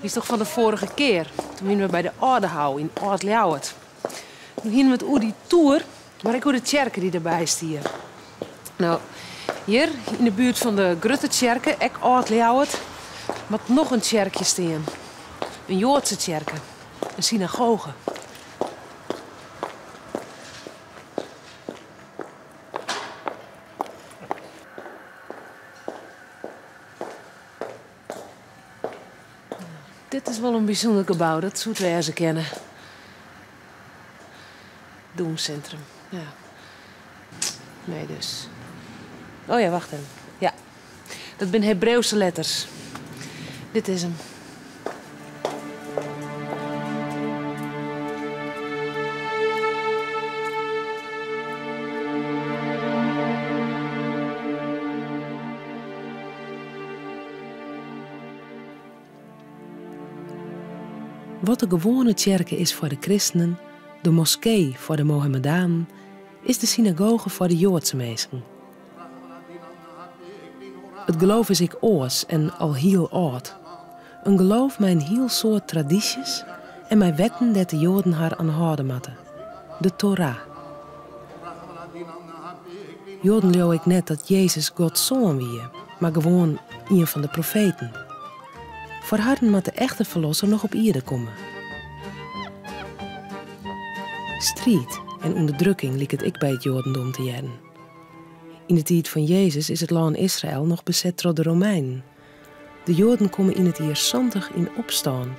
Witst noch fan de foarige kear? Toen wiene we by de Aldehou yn Ald-Ljouwert. Doe hiene we it oer dy toer, mar ek oer de tsjerke dy't derby stie. No, hjir yn de buert fan de Grutte Tsjerke, ek Ald-Ljouwert, moat noch in tsjerkje stean. In Joadse tsjerke, in synagoge. Dit is wol in bysûnder gebou, dat soe it wêze kinne. Dûnssintrum, ja. Nee dus. Oh ja, wacht even. Ja, dat binne Hebriuwske letters. Dit is 'm. Wat de gewoane tsjerke is foar de kristenen, de moskee foar de Mohammedanen, is de synagoge foar de Joadse minsken. It geloof is ek oars en al hiel âld. In geloof mei in hiel soad tradysjes en mei wetten dêr't de Joaden har oan hâlde moatte, de Torah. Joaden leauwe ek net dat Jezus Gods soan wie, mar gewoan ien fan de profeten. Foar harren moat de echte ferlosser noch op ierde komme. Striid en ûnderdrukking liket ek by it Joadendom te hearren. Yn de tiid fan Jezus is it lân Israel noch beset troch de Romeinen. De Joaden komme yn it jier 70 yn opstân,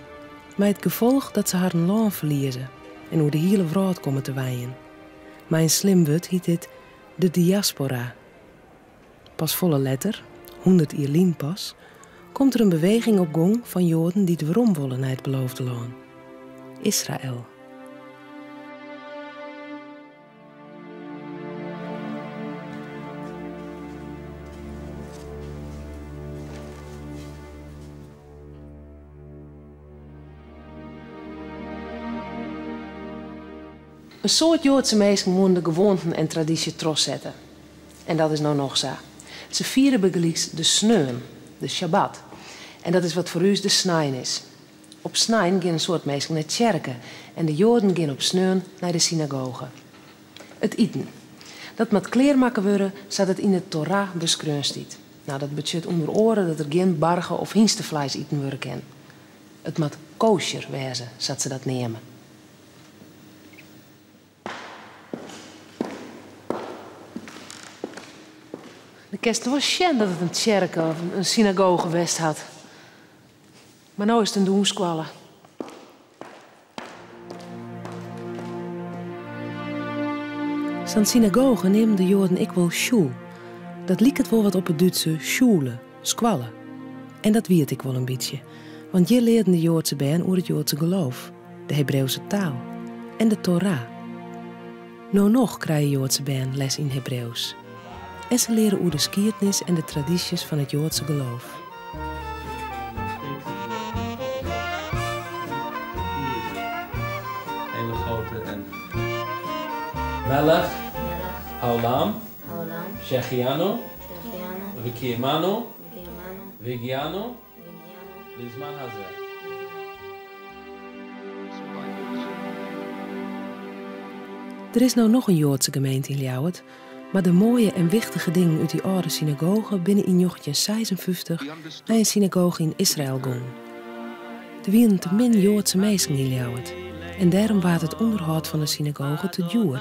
mei it gefolch dat se harren lân ferlieze en oer de hiele wrâld komme te wenjen. Mei in slim wurd hyt dit de diaspora. Pas folle letter, 100 jier lyn pas, komt der in beweging op gong fan Joaden dy't werom wolle nei it beloofde lân, Israel. In soad Joadse minsken woene de gewoanten en tradysje trochsette. En dat is no noch sa. Se fiere bygelyks de sneon, de Shabbat. En dat is wat foar ús de snein is. Op snein gean in soad minsken nei tsjerke en de Joaden gean op sneon nei de synagoge. It iten. Dat moat klearmakke wurde sa't it yn de Torah beskreaun stiet. No, dat betsjut ûnder oare dat der gjin barge of hynstefleis iten wurde kin. It moat kosher wêze, sa't se dat neame. Dan kinst wol sjen dat it in tsjerke of in synagoge west hat. Mar no is it in dûnsskoalle. Sa'n synagoge neamen de Joaden ek wol sjoel. Dat liket wol wat op it Dútse Schule, skoalle. En dat wie it ek wol in bytsje, want hjir learden de Joadse bern oer it Joadse geloof, de Hebriuwske taal en de Torah. No noch krije Joadse bern les yn Hebriuws. En se leare oer de skiednis en de tradysjes fan it Joadse geloof. Hele grote en Melech Haolam Shechianu V'kiyamanu V'higianu Lizman Hazeh. Der is no noch in Joadse gemeente yn Ljouwert, mar de moaie en wichtige dingen út dy âlde synagoge binne yn 1956 nei in synagoge yn Israel gong. Der wienen te min Joadse minsken yn Ljouwert en dêrom waard it ûnderhâld fan de synagoge te djoer.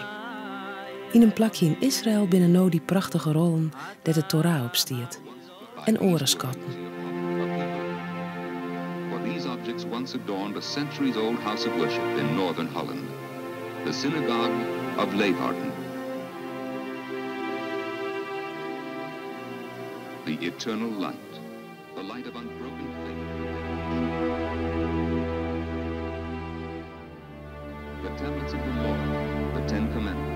Yn in plakje yn Israel binne no dy prachtige rollen dêr't de Torah op stiet en oare skatten. For these objects once adorned a centuries old house of worship in northern Holland, the synagogue of Leeuwarden. The eternal light, the light of unbroken faith and dedication. The tablets of the law, the Ten Commandments.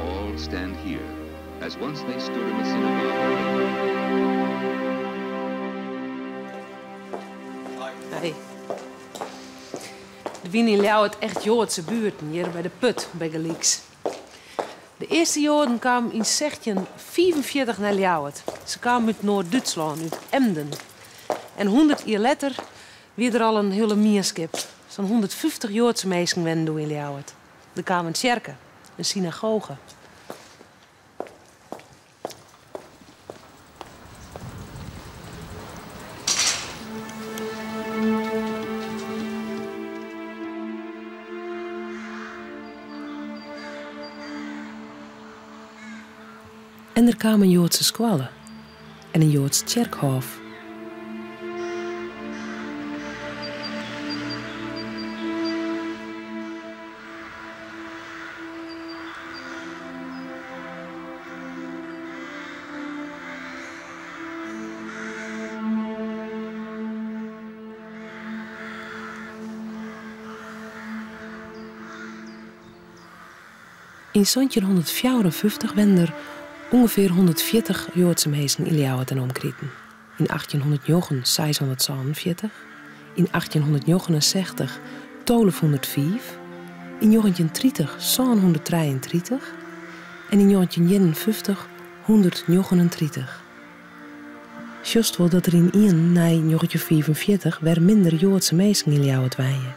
All stand here, as once they stood in the synagogue of Leeuwarden. wiene yn Ljouwert echt Joadse buerten, hjir by de Put bygelyks. De earste Joaden kamen yn 1645 nei Ljouwert. Se kamen út Noard-Dútslân, út Emden. En 100 jier letter wie der al in hiele mienskip. Sa'n 150 Joadse minsken wennen doe yn Ljouwert. Der kaam in tsjerke, in synagoge. En der kaam in Joadse skoalle en in Joads tsjerkhôf. Yn 1754 wennen der ûngefear 140 Joadse minsken yn Ljouwert en omkriten, yn 1809 647, yn 1869 1205, yn 1930 733 en yn 1951 139. Sjochst wol dat der ynienen nei 1945 wer minder Joadse minsken yn Ljouwert wenje.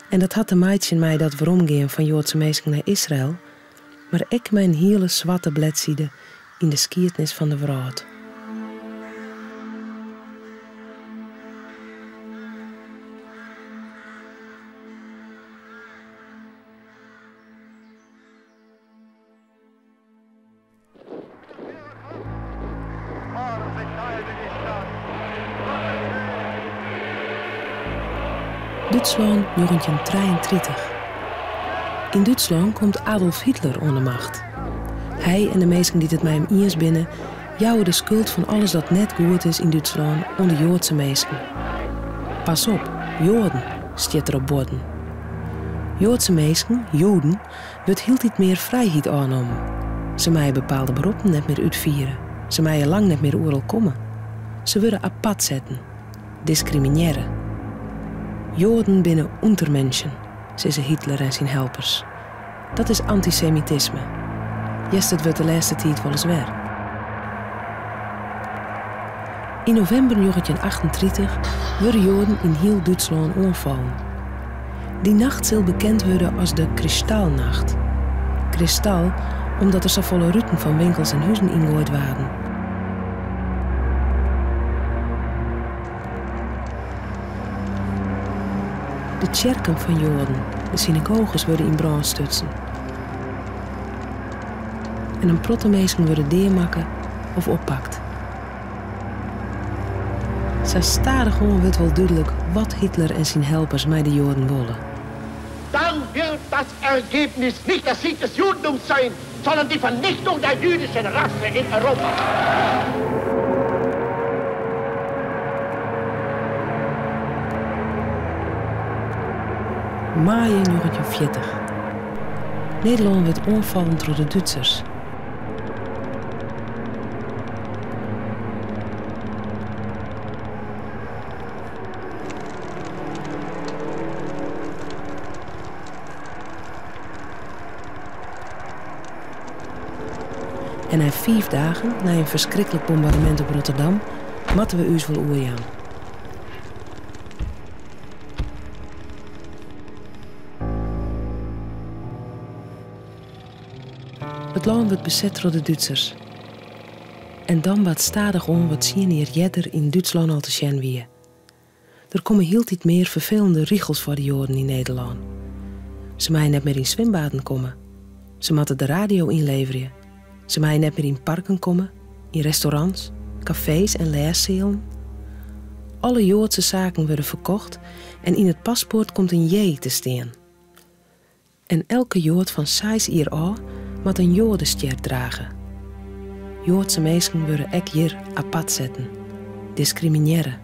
En dat hat te meitsjen mei dat weromgean fan Joadse minsken nei Israel, mar ek mei in hiele swarte bledside yn de skiednis fan de wrâld. Dútslân 1933. Yn Dútslân komt Adolf Hitler oan de macht. Hy en de minsken dy't it mei him iens binne, jouwe de skuld fan alles dat net goed is yn Dútslân oan de Joadse minsken. Pas op, Joaden, stiet der op buorden. Joadse minsken, Joden, wurdt hieltyd mear frijheid ôfnommen. Se meie bepaalde beroppen net mear útfiere, se meie lang net mear oeral komme. Se wurde apart setten, diskriminearre. Joaden binne Untermenschen, sizze Hitler en syn helpers. Dat is antysemitisme. Hearst it wurd de lêste tiid wolris wer. Yn novimber 1938 wurde Joaden yn hiel Dútslân oanfallen. Dy nacht sil bekend wurde as de Kristallnacht. Kristal omdat der safolle ruten fan winkels en huzen yngoaid waarden. De tsjerken fan Joaden, de synagoges, wurde yn brân stutsen. En in protte minsken wurde deamakke of oppakt. Sa stadichoan wurdt wol dúdlik wat Hitler en syn helpers mei de Joaden wolle. Dan wird das Ergebnis nicht der Sieg des Judentums sein, sondern die Vernichtung der jüdischen Rasse in Europa. Maaie 1940. Nederlân wurdt oanfallen troch de Dútsers. En nei fiif dagen, nei in ferskriklik bombardemint op Rotterdam, moatte we ús wol oerjaan. It lân wurdt beset troch de Dútsers. En dan bart stadichoan wat tsien jier earder yn Dútslân al te sjen wie. Der komme hieltyd mear ferfelende rigels foar de Joaden yn Nederlân. Se meie net mear yn swimbaden komme. Se moatte de radio ynleverje. Se meie net mear yn parken komme, yn restaurants, kafees en lêssealen. Alle Joadse saken wurde ferkocht en yn it paspoart komt in J te stean. En elke Joad fan seis jier ôf moat in Joadestjer drage. Joadse minsken wurde ek hjir apart setten, diskriminearre.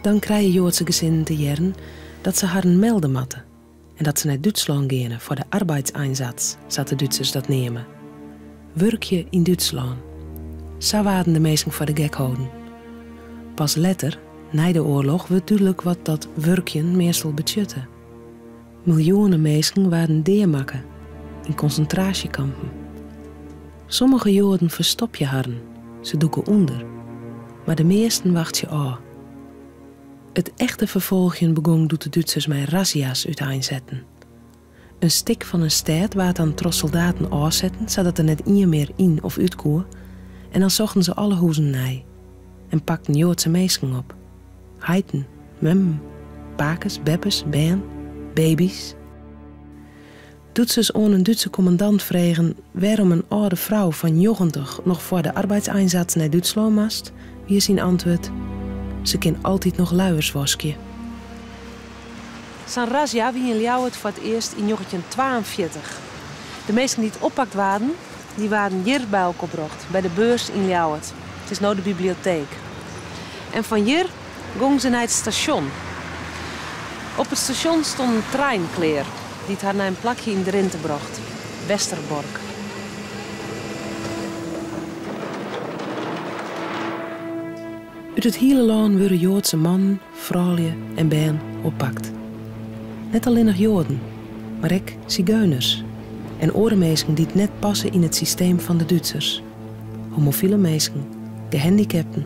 Dan krije Joadse gesinnen te hearren dat se harren melde moatte en dat se nei Dútslân geane foar de Arbeitseinsatz, sa't de Dútsers dat neame. Wurkje yn Dútslân. Sa waarden de minsken foar de gek holden. Pas letter, nei de oarloch, wurdt dúdlik wat dat wurkjen meastal betsjutte. Miljoenen minsken waarden deamakke yn konsintraasjekampen. Sommige Joaden ferstopje harren, se dûke ûnder, mar de measten wachtsje ôf. It echte ferfolgjen begong doe't de Dútsers mei razzia's úteinsetten. In stik fan in stêd waard dan troch soldaten ôfsetten sadat der net ien mear yn of út koe en dan sochten se alle huzen nei en pakten Joadse minsken op. Heiten, memmen, pakes, beppes, bern, baby's. Dútsers oan in Dútse kommandant fregen wêrom in âlde frou fan 90 noch foar de Arbeitseinsatz nei Dútslân moast, wie syn antwurd, Se kin altyd noch luiers waskje. Sa'n razzia wie yn Ljouwert foar it earst yn 1942. De minsken dy't oppakt waarden, dy waarden hjir by elkoar brocht, by de beurs yn Ljouwert. It is no de biblioteek. En fan hjir gongen se nei it stasjon. Op it stasjon stond in trein klear, dy't har nei in plakje yn Drinte brocht, Westerbork. Ut it hiele lân wurde Joadse mannen, froulju en bern oppakt. Net allinnich Joaden, mar ek sigeuners en oare minsken dy't net passe yn it systeem fan de Dútsers. Homofile minsken, gehandikapten.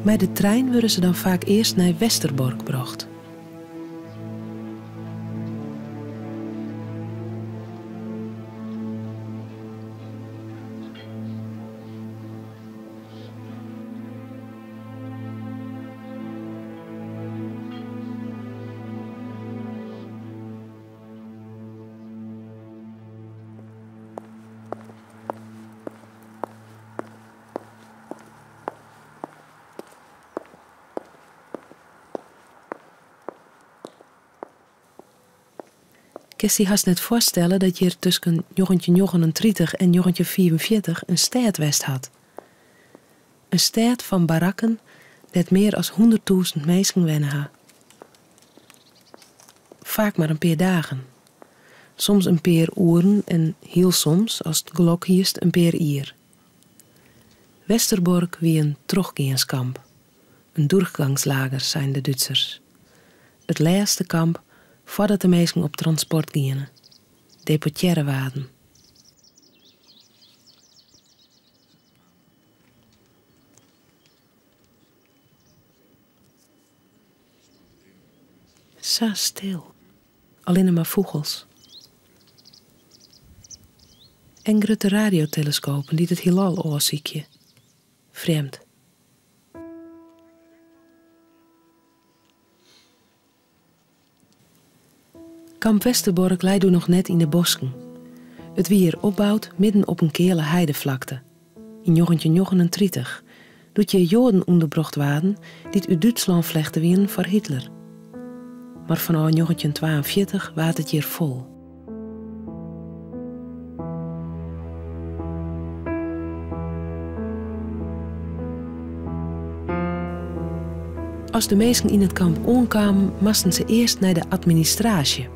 Mei de trein wurde se dan faak earst nei Westerbork brocht. Kinst dy hast net foarstelle dat hjir tusken 1939 en 1945 in stêd west hat. In stêd fan barakken dêr't mear as 100.000 minsken wenne ha. Faak mar in pear dagen. Soms in pear oeren en hiel soms, ast gelok hiest, in pear jier. Westerbork wie in trochgeanskamp. In Durchgangslager, seinen de Dútsers. It lêste kamp foardat de minsken op transport giene, deportearre waarden. Sa stil. Allinne mar fûgels. En grutte radioteleskopen dy't it hielal ôfsykje. Frjemd. Kamp Westerbork lei doe noch net yn de bosken. It wie hjir opboud midden op in keale heideflakte. Yn 1939, doe't hjir Joaden ûnderbrocht waarden dy't út Dútslân flechte wienen foar Hitler. Mar fanôf 1942 waard it hjir fol. As de minsken yn it kamp oankamen, moasten se earst nei de administraasje.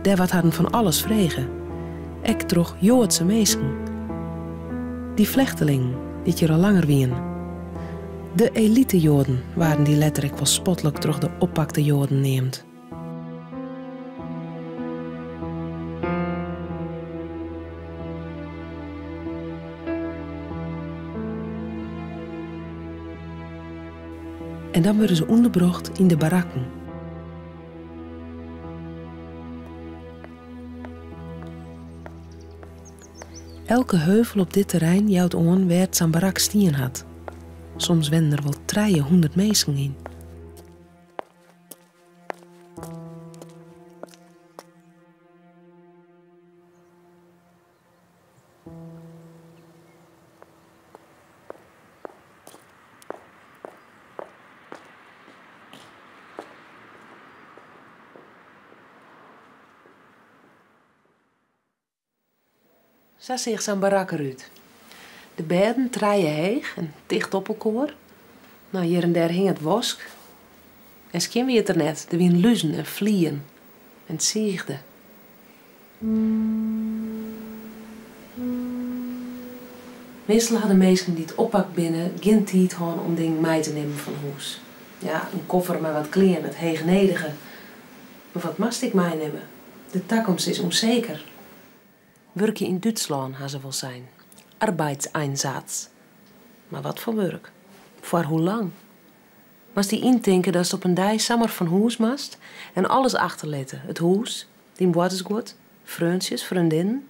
Dêr waard harren fan alles frege, ek troch Joadse minsken. Dy flechtelingen, dy't hjir al langer wienen. De elite-Joaden waarden dy letter ek wol spotlik troch de oppakte Joaden neamd. En dan wurde se ûnderbrocht yn de barakken. Elke heuvel op dit terrein jout oan wêr't sa'n barak stien hat. Soms wennen der wol 300 minsken yn. Sa seach sa'n barak derút. De bêden trije heech en ticht op elkoar. No, hjir en dêr hing it wask. En skjin wie it der net. Der wienen luzen en flieën. En it siigde. Meastal ha de minsken dy't oppakt binne gjin tiid hân om dingen mei te nimmen fan hûs. Ja, in koffer mei wat klean, it heechnedige. Mar wat moatst ek meinimme? De takomst is ûnseker. Wurkje yn Dútslân, ha se wol sein. Arbeitseinsatz. Mar wat foar wurk? Foar hoe lang? Moatst dy yntinke datst op in dei samar fan hûs moatst en alles achterlitte, it hûs, dyn boartersguod, freontsjes, freondinnen.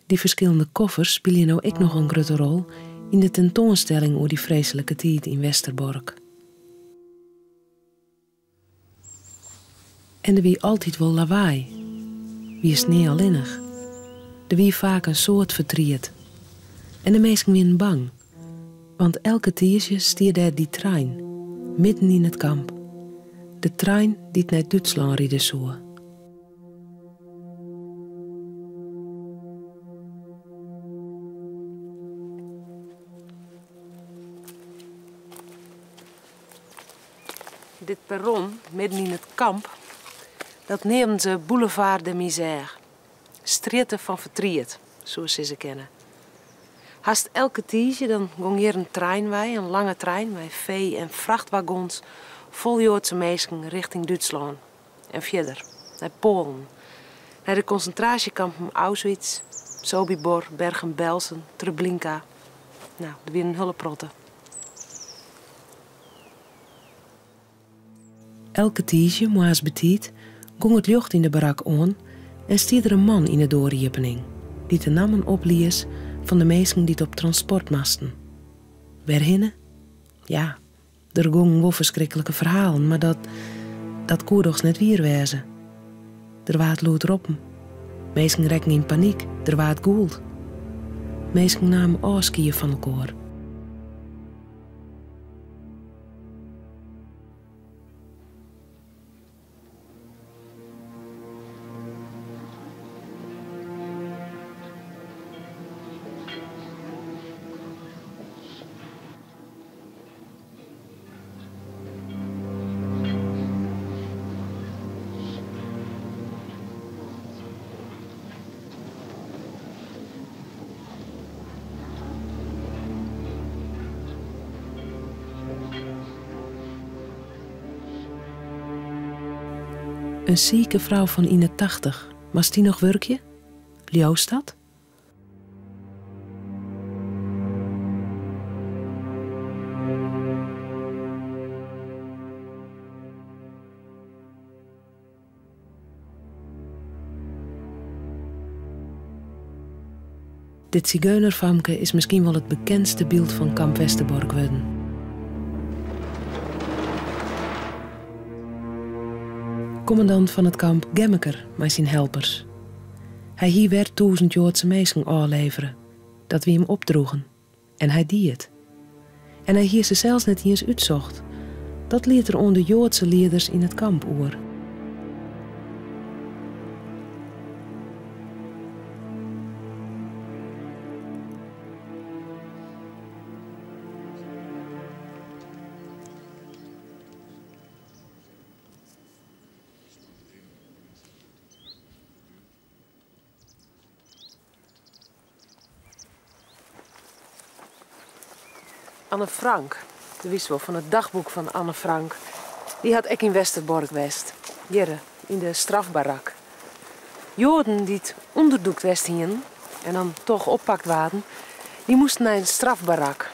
Dy ferskillende koffers spylje no ek noch in grutte rol yn de tentoanstelling oer dy freeslike tiid yn Westerbork. En der wie altyd wol lawaai. Wiest nea allinnich. Der wie faak in soad fertriet. En de minsken wienen bang. Want elke tiisdei stie dêr dy trein, midden yn it kamp. De trein dy't nei Dútslân ride soe. Dit perron, midden yn it kamp, dat neamden se Boulevard de Misère. Strjitte fan fertriet, soe sizze kinne. Hast elke tiisdei dan gong hjir in trein wei, in lange trein mei fee en frachtwagons fol Joadse minsken rjochting Dútslân en fierder, nei Poalen, nei de konsintraasjekampen Auschwitz, Sobibor, Bergen-Belsen, Treblinka. No, der wienen in hiele protte. Elke tiisdei, moarns betiid, gong it ljocht yn de barak oan en stie der in man yn 'e doariepening, dy't de nammen oplies fan de minsken dy't op transport moasten. Wêrhinne? Ja, der gongen wol ferskriklike ferhalen, mar dat, dat koe dochs net wier wêze. Der waard lûd roppen. Minsken rekken yn panyk, der waard gûld. Minsken namen ôfskie fan elkoar. In sike frou fan yn 'e tachtich, moast dy noch wurkje? Leaust dat? Dit sigeunerfamke is miskien wol it bekendste byld fan Kamp Westerbork wurden. Kommandant fan it kamp Gemmeker mei syn helpers. Hy hie wer tûzen Joadse minsken ôflevere. Dat wie him opdroegen. En hy die it. En hy hie se sels net iens útsocht. Dat liet er oan de Joadse lieders yn it kamp oer. Anne Frank, do witst wol fan it dagboek fan Anne Frank, dy hat ek yn Westerbork west, hjirre yn de strafbarak. Joaden dy't ûnderdûkt west hienen en dan toch oppakt waarden, dy moasten nei in strafbarak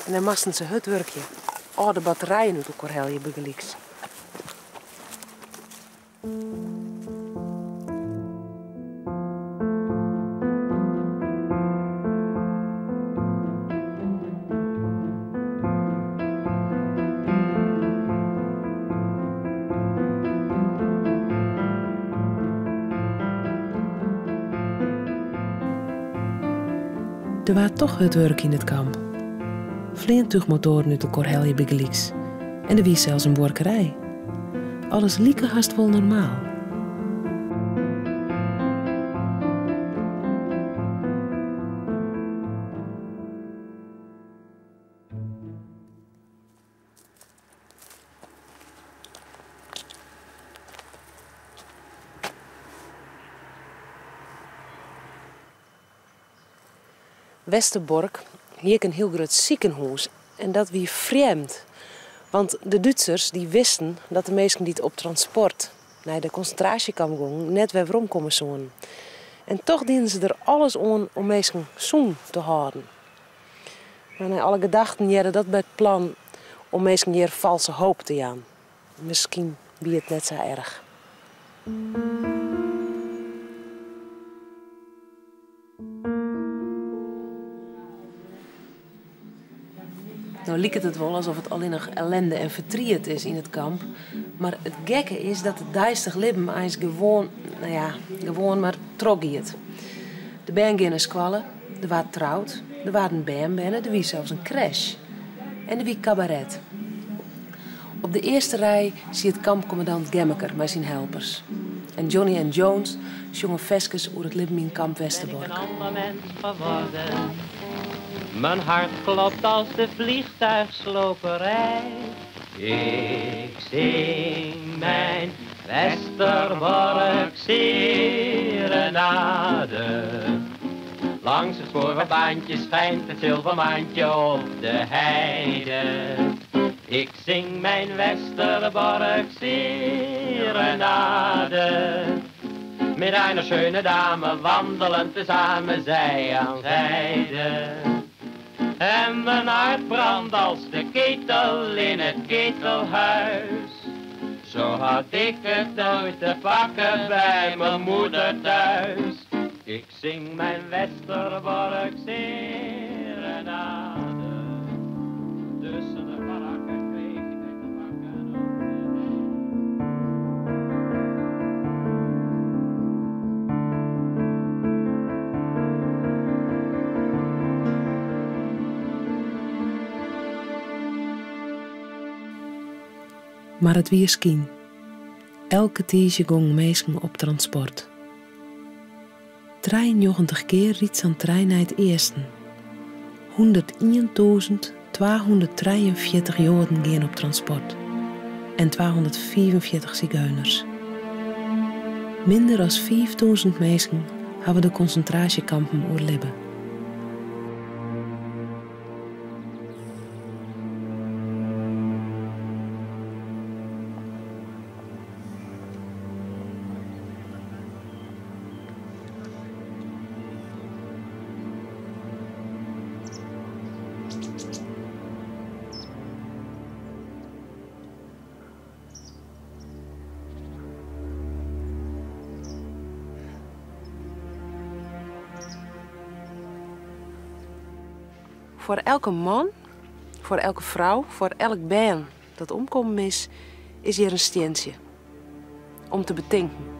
en dêr moasten se hurd wurkje, âlde batterijen út elkoar helje bygelyks. Der waard toch hurd wurke yn it kamp. Fleantúchmotoaren út elkoar helje bygelyks. En der wie sels in buorkerij. Alles like hast wol normaal. Westerbork hie ek in hiel grut sikehûs en dat wie frjemd. Want de Dútsers dy wisten dat de minsken dy't op transport nei de konsintraasjekamp gongen net wer weromkomme soenen. En toch dienen se der alles oan om minsken sûn te hâlden. Mar nei alle gedachten hearde dat by it plan om minsken hjir falske hoop te jaan. Miskien wie it net sa erch. No liket it wol asof it allinnich ellinde en fertriet is yn it kamp, mar it gekke is dat it deistich libben eins gewoan, no ja, gewoan mar trochgiet. De bern gean nei skoalle, der waard troud, der waarden bern berne, der wie sels in kresj en der wie kabaret. Op de earste rij siet kampkommandant Gemmeker mei syn helpers. En Johnny en Jones sjonge ferskes oer it libben yn kamp Westerbork. Ben ik een ander mens geworden. Mijn hart klopt als de vliegtuigsloperij. Ik zing mijn Westerbork serenade. Langs het spoorwegbaantje schijnt het zilvermaantje op de heide. Ik zing mijn Westerbork serenade. Met een schöne dame wandelen tezamen zij aan zijde. En mijn hart brandt als de ketel in het ketelhuis. Zo had ik het nooit te pakken bij mijn moeder thuis. Ik zing mijn Westerbork serenade. Tussen de barakken kreeg ik het te pakken op de Mar it wie skyn. Elke tiisdei gongen minsken op transport. 93 kear ried sa'n trein nei it easten. 101.243 Joaden gean op transport en 245 sigeuners. Minder as 5.000 minsken hawwe de konsintraasjekampen oerlibbe. Foar elke man, foar elke frou, foar elk bern dat omkommen is, is hjir in stientsje. Om te betinken.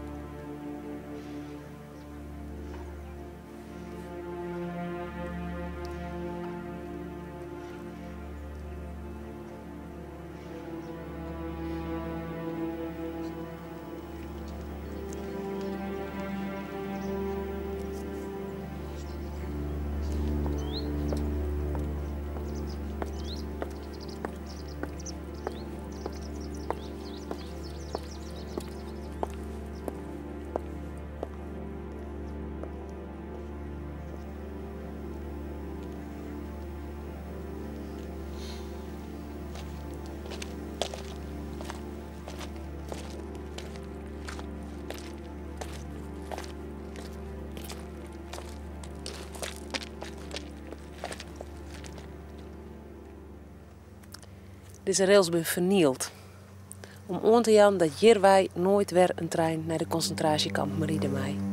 Dizze rails binne fernield. Om oan te jaan dat hjirwei noait wer in trein nei de konsintraasjekampen ride mei.